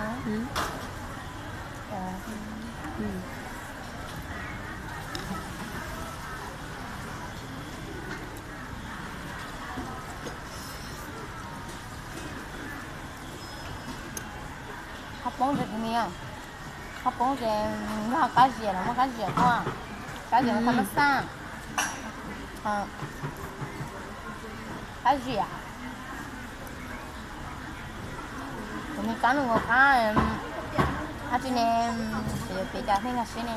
Qhob poob ces kuv niam, qhob poob ces yog qab zias los muaj qab zias tuaj, qab zias no qhob mab xaj, qab zias. Kuv niam kab nws nkaus qab, qab tsi ne, kuv yuav piav cas thiaj nkag siab ne.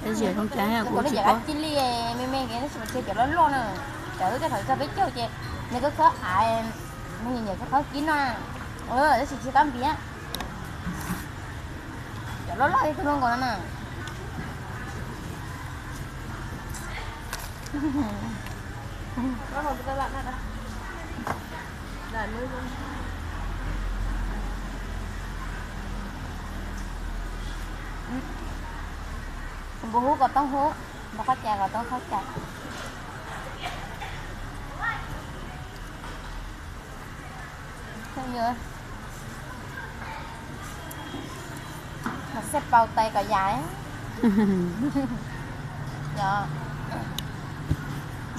Qab zias zoo cas kuv tsis paub. Cov qab cia li me me tab sis mas cov loj loj na, cov wb tej thaum txog peb caug ces nws khaub khaub av, nws nyiam nyiam khaub khaub kib no, tab sis tsis qab npiab. Cov loj loj ib tug zoo nkaus no na. Npua hub kom toob hub, npua qhob cai kom toob qhob cai. Xaj paus tais kom yam.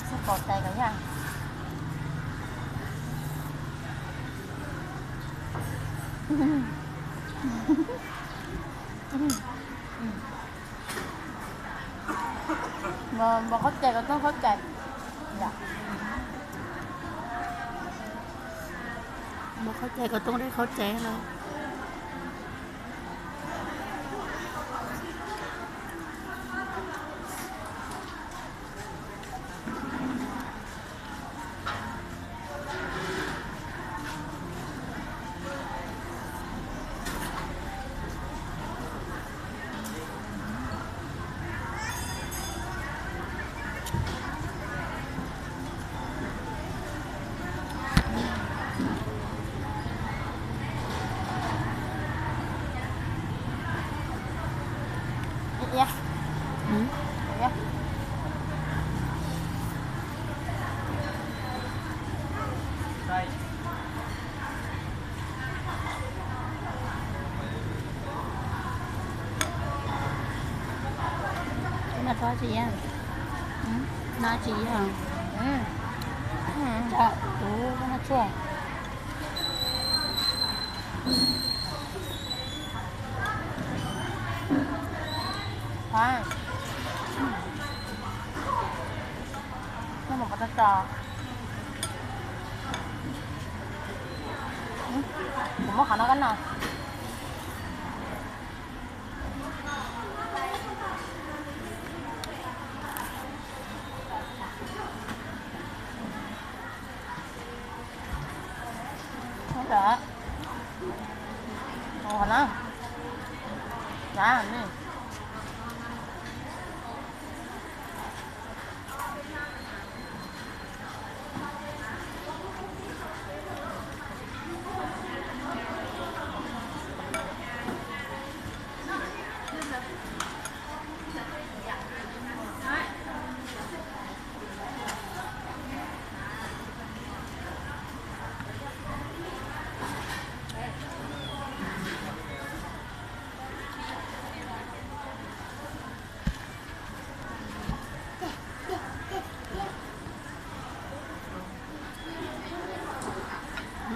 Xaj paus tais kom yam. Npua qhob cai kom toob qhob cai. Npua qhob cai kom toob dej qhob cai los. No tsis yog, no tsis yog. Kuv no tshuaj. Kuv muab qhov no kab no. Muab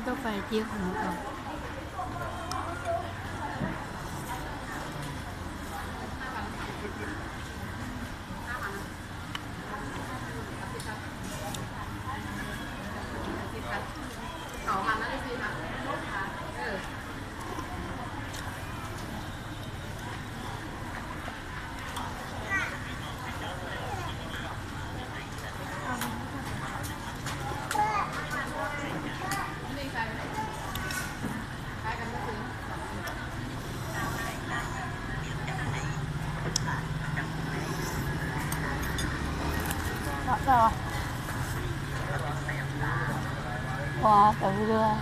tau fais cia kuv mus tau. Ua tau lub,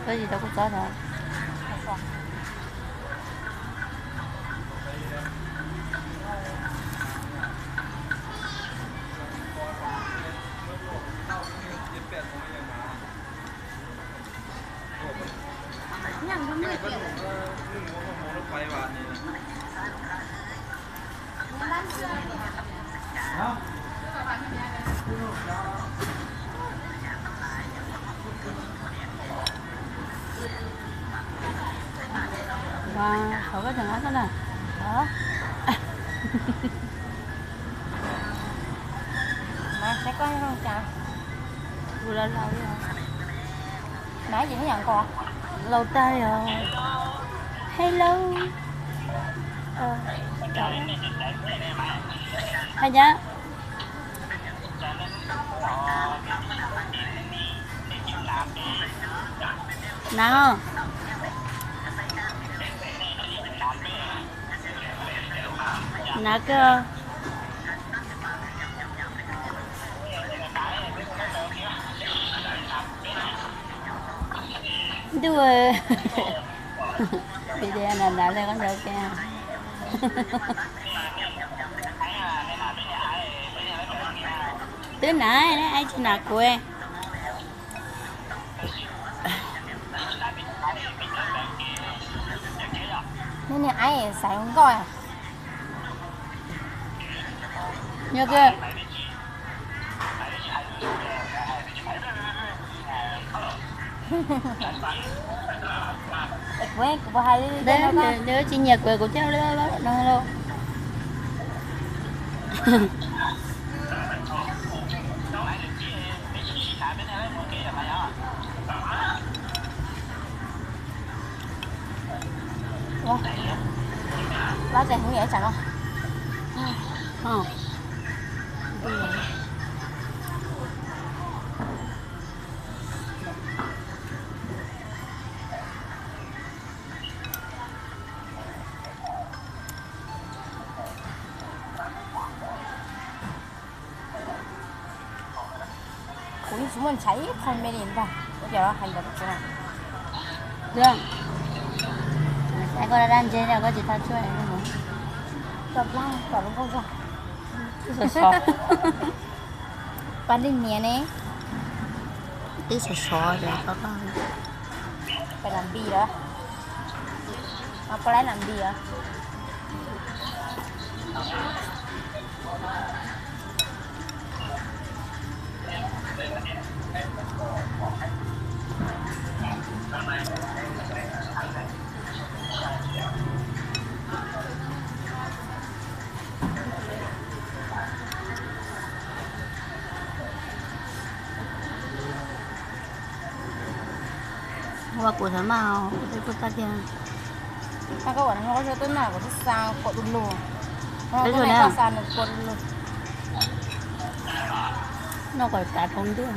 txob tsis tau kuj txob no. Tseem ob koj na. Mas saib koj zoo cas. Kuv laus laus li os. Mas yim ib yam nkaus. Laus tag li os. Hello. Hais nyab. Nav. Nav koj. Ntuj, nav nav li koj ntawd ke. Twb nav, aib tsis nav kuv. Neb niag aib xaiv nkauj. Yog kawg. Nws tsis nyiam kuv, kuv thiaj li no lauj. Lab tes hmoob yam ib tsam no. Kuv yeej tsis muaj ntshav ib qho me li ntag, ua cas hais ntawd rau kuv na. Saib koj dab dab ntseg, koj tsis tau tshuaj mus. Cov plab kom lub nkauj zog. Twb sov sov. Pab lij niam ne. Twb sov sov ces koj. Pab lam npis lawm. Pab laib lam npis lawm. Ua kuv xav maj, kuv twb tuaj tag tiag. Koj ua no koj twb noj kuv twb xa kuv du lug. Koj xa nws kuv du lug. Noj kom kav rau ntuj.